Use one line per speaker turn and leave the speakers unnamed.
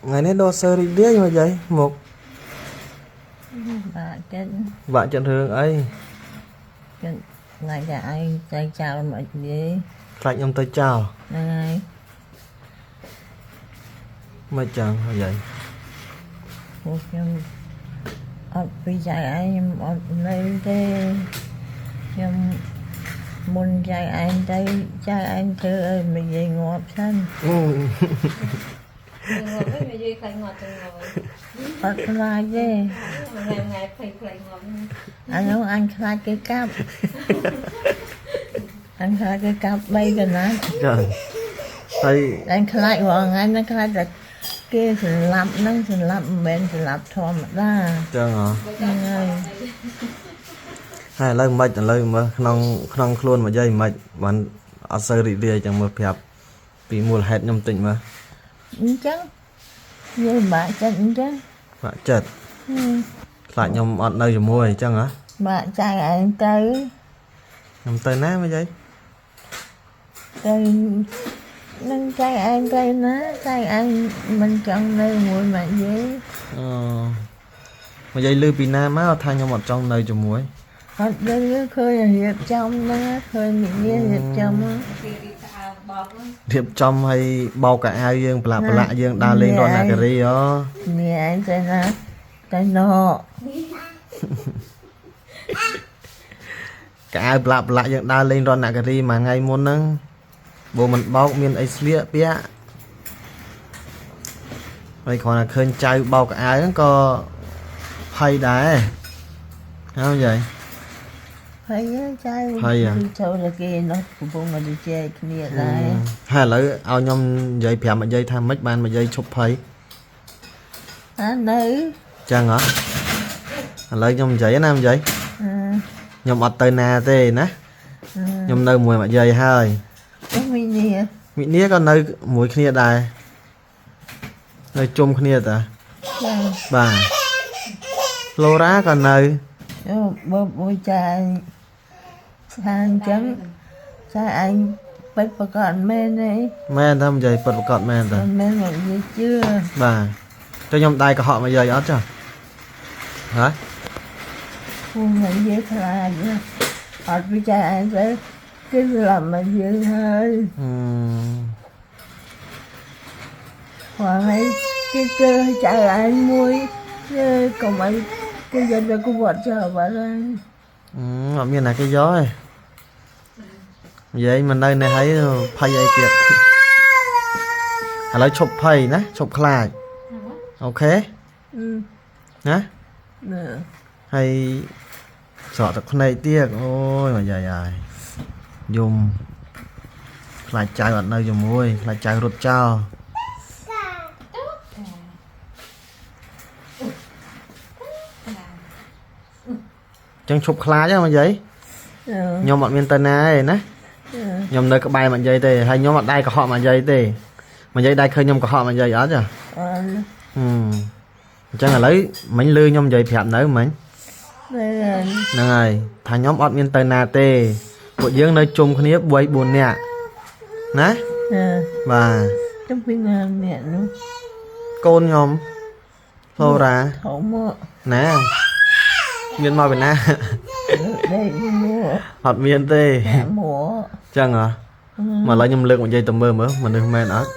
ថ្ងៃនេះដល់សើរីករាយមកយាយមក
បាទចិត្ត
បាក់ចិត្តរឿងអី
ចិត្តថ្ងៃតែឯងទៅចោលមកនិយាយ
ខ្លាចខ្ញុំទៅចោល
ហ្នឹងហើយ
មិនចឹងហើយយាយ
ពួកខ្ញុំអត់ពីចៅឯងខ្ញុំអត់នៅទេខ្ញុំមុនចៅឯងទៅចៅឯងធ្វើឲ្យនិយាយងាប់សិន
អឺ
ងាប់វិញនិយាយខ្លាចងាប់ចឹងហើយ
អត់ខ្លាចទេ
ថ្ងៃថ្ងៃភ័យខ្លាចងាប់
អានោះអញខ្លាចគេកាប់អញខ្លាចគេកាប់បីកណាត់
ចឹងហើយ
អញខ្លាចរាល់ថ្ងៃហ្នឹងខ្លាចតែគេសម្លាប់ហ្នឹងសម្លាប់មិនមែនសម្លាប់ធម្មតា
ចឹងហ៎
ហ្នឹងហើយ
ហើយឥឡូវមិនឥឡូវមើលក្នុងក្នុងខ្លួនមកយាយមិនបានអត់សូវរីករាយចឹងមើលប្រាប់ពីមូលហេតុខ្ញុំតិចមើល
អញ្ចឹងយើងបាក់ចិត្តអញ្ចឹង
បាក់ចិត្តខ្លាចខ្ញុំអត់នៅជាមួយអញ្ចឹងហ៎
បាក់ចៅឯងទៅ
ខ្ញុំទៅណាមកយាយ
ទៅនឹងចៅឯងទៅណាចៅឯងមិនចង់នៅមួយម៉ាក់យាយ
អូមកយាយលឺពីណាមកថាខ្ញុំអត់ចង់នៅជាមួយ
អត់ដឹងទេឃើញរៀបចំហ្នឹងឃើញនិយាយរៀបចំហ្នឹង
គេគេក្អើបោក
រៀបចំឲ្យបោកកៅអៅយើងប្រឡាក់ប្រឡាក់យើងដើរលេងរតនគិរីអូ
នេះឯងទៅណាទៅណ
កៅអៅប្រឡាក់ប្រឡាក់យើងដើរលេងរតនគិរីមួយថ្ងៃមុនហ្នឹងបើមិនបោកមានអីស្លៀកពាក់ហើយគ្រាន់តែឃើញចៅបោកកៅអៅហ្នឹងក៏ភ័យដែរហើយយាយ
ហើយចៅ
ហើយអា
គឺចូលទៅគេនោះកំពុងតែជែកគ្នាដែរ
ហើយឥឡូវឲ្យខ្ញុំនិយាយប្រាប់មកយាយថាម៉េចបានមកយាយឈប់ភ័យ
អានៅ
ចឹងហ៎ឥឡូវខ្ញុំនិយាយណាមកយាយ
អឺ
ខ្ញុំអត់ទៅណាទេណាខ្ញុំនៅមួយមកយាយហើយ
ទៅមីនេះ
មីនាក៏នៅមួយគ្នាដែរនៅជុំគ្នាតា
ចា
បាទឡូរ៉ាក៏នៅ
អូបើមួយចាយថាអញ្ចឹងចាឯងពិតប្រកបមែនទេ
មែនតានិយាយពិតប្រកបមែនតា
មិនមែនមកនិយាយជឿ
បាទចុះខ្ញុំដៃកុហកមកយាយអត់ចាហ៎
ពូមកនិយាយខ្លាចណាអត់ពីចាឯងទៅគេស្លាប់មកយើងហើយ
អឺ
ព្រោះហើយគេគឺចៅឯងមួយគេកុំឲ្យគេយកទៅគវត្តចោលបាត់ហើយ
អឺអត់មានណាគេយកទេនិយាយមិននៅនេះហើយភ័យអីទៀតឥឡូវឈប់ភ័យណាឈប់ខ្លាចអូខេ
អឺ
ណា
ណែ
ហើយស្រក់ទឹកភ្នែកទៀតអូយមកយាយហើយយំខ្លាចចៅអត់នៅជាមួយខ្លាចចៅរត់ចោល ចឹងឈប់ខ្លាចហ្នឹងមកយាយខ្ញុំអត់មានទៅណាទេណាខ្ញុំនៅក្បែរមកយាយទេហើយខ្ញុំអត់ដែរកុហកមកយាយទេមកយាយដែរឃើញខ្ញុំកុហកមកយាយអត់ចា
អត់
ហឹមអញ្ចឹងឥឡូវមិញលឺខ្ញុំនិយាយប្រាប់នៅមិញ
ណែ
ហ្នឹងហើយថាខ្ញុំអត់មានទៅណាទេពួកយើងនៅជុំគ្នា3 4នាក់ណា
ណែ
បាទ
ទៅពីណាអ្នកនោះ
កូនខ្ញុំឡូរ៉ា
ធំមក
ណាមានមកពីណា
ដេកមក
អត់មានទេ
មក
ចឹងហ៎មកឥឡូវខ្ញុំលើកមកនិយាយទៅមើលមើលមនុស្សមែនអត់